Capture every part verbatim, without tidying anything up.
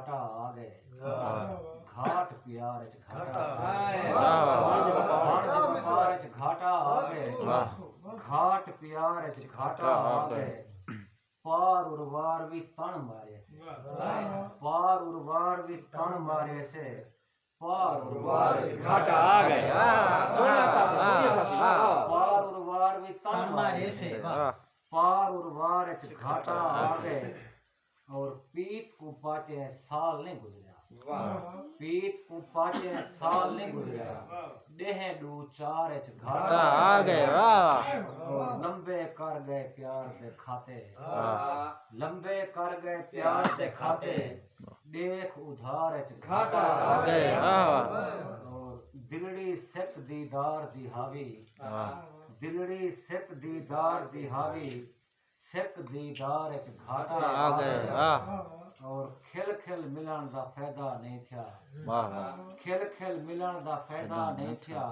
گھاٹا آ ڳئے۔ واہ۔ گھاٹ پیار اچ گھاٹا آ ڳئے۔ واہ، واہ، واہ۔ وݨ وپار اچ گھاٹا آ ڳئے۔ واہ۔ گھاٹ پیار اچ گھاٹا آ ڳئے۔ پار اروار وی تݨ ماریسے۔ واہ۔ پار اروار وی تݨ ماریسے۔ پار اروار اچ گھاٹا آ ڳئے۔ واہ، سوہݨا کافی، سوہݨا کافی۔ واہ۔ پار اروار وی تݨ تݨ ماریسے۔ واہ۔ پار اروار اچ گھاٹا آ ڳئے۔ اور پیت کوں پاچے سال نئیں گزریا۔ واہ۔ پیت کوں پاچے سال نئیں گزریا۔ ݙینہہ ݙو چار اچ گھاٹا گھاٹا آ ڳئے۔ واہ۔ اور لمبے کر ڳئے پیار دے کھاتے۔ واہ۔ لمبے کر ڳئے پیار دے کھاتے۔ ݙیکھ ادھار اچ گھاٹا آ ڳئے۔ واہ۔ اور دلڑی سک دیدار دی حاوی۔ واہ۔ دلڑی سک دیدار دی حاوی۔ سک دیدار اچ گھاٹا آ ڳئے۔ واہ۔ اور کھل کھل ملݨ دا فائدہ نئیں تھیا۔ واہ، واہ۔ کھل کھل ملݨ دا فائدہ نئیں تھیا۔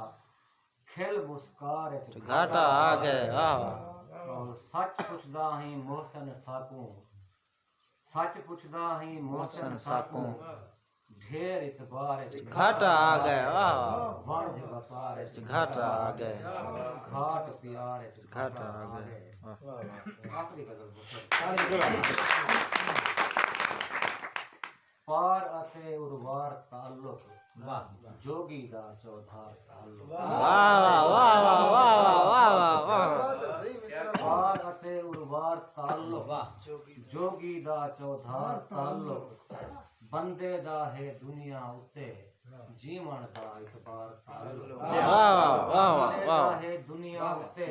کھل مسکار اچ گھاٹا آ ڳئے۔ واہ، واہ۔ اور سچ پچھدا ہیں محسن ساکوں۔ سچ پچھدا ہیں محسن ساکوں۔ ڈھیر اعتبار اچ گھاٹا آ ڳئے۔ واہ، واہ۔ ونڄ وپار اچ گھاٹا آ ڳئے۔ گھاٹ پیار اچ گھاٹا آ ڳئے۔ واہ۔ آخری غزل بخش۔ پار اتے اروار تعلق۔ واہ۔ جوڳی دا چودھار تعلق۔ واہ، واہ، واہ۔ پار اتے اروار تعلق۔ واہ۔ جوڳی دا چودھار تعلق۔ بندے دا ہے دنیا اتے جیوݨ دا اعتبار تعلق۔ واہ، واہ، واہ، واہ۔ بندے دا ہے دنیا اتے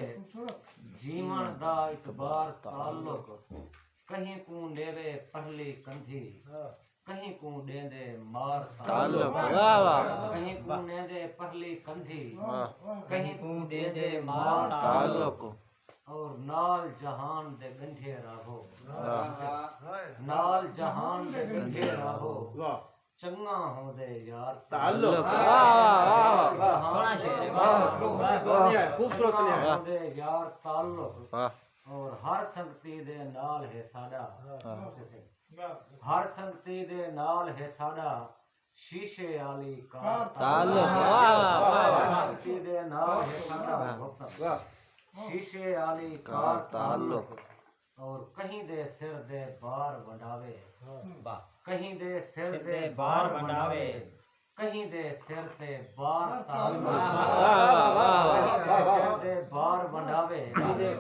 جیوݨ دا اعتبار تعلق۔ کہیں کوں ݙیوے پرلی کندھی، کہیں کوں ݙیندے مار تعلق۔ تعلق۔ واہ، واہ۔ کہیں کوں ݙیندے پرلی کندھی، واہ۔ کہیں کوں ݙیندے مار تعلق۔ تعلق۔ اور نال جہان دے ڳنڈھے راہو۔ واہ۔ نال جہان دے ڳنڈھے راہو۔ واہ۔ چنڳا ہوندے یار تعلق۔ تعلق۔ واہ، واہ، واہ، واہ۔ نال جہان دے ڳنڈھے راہو۔ واہ، واہ، واہ۔ خوبصورت سنیہا۔ چنڳا ہوندے یار تعلق۔ واہ۔ اور ہر سنگتی دے نال ہے ساݙا۔ واہ۔ ہر سنگتی دے نال ہے ساݙا شیشے آلی کار تعلق۔ تعلق۔ واہ، واہ، واہ، واہ۔ ہر سنگتی دے نال ہے ساݙا وطن۔ واہ۔ شیشے آلی کار کار تعلق۔ تعلق۔ اور کہیں دے سر دے بار ونڈاوے۔ واہ۔ کہیں دے سر دے بار ونڈاوے۔ کہیں دے سر تے بار تعلق۔ واہ، واہ، واہ، واہ۔ کہیں دے سر تے بار ونڈاوے۔ کہیں دے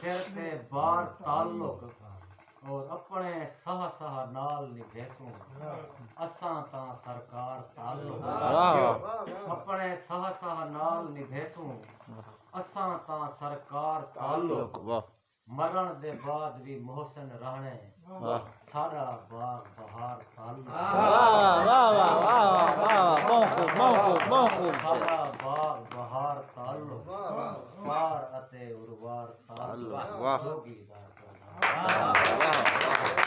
سر تے بار تعلق۔ اور اپݨے ساہ ساہ نال نبھیسوں، اساں تاں سرکار تعلق۔ واہ، واہ۔ اپݨے ساہ ساہ نال نبھیسوں، اساں تاں سرکار تعلق۔ تعلق، واہ۔ مرݨ دے بعد وی محسن رہݨے، واہ۔ ساݙا باغ بہار تعلق۔ واہ، واہ، واہ۔ ٻہوں خوب، ٻہوں خوب، ٻہوں خوب۔ ساݙا باغ بہار تعلق۔ واہ، واہ۔ پار اتے اروار تعلق۔ تعلق، واہ۔ جوڳی دا واہ، واہ، واہ۔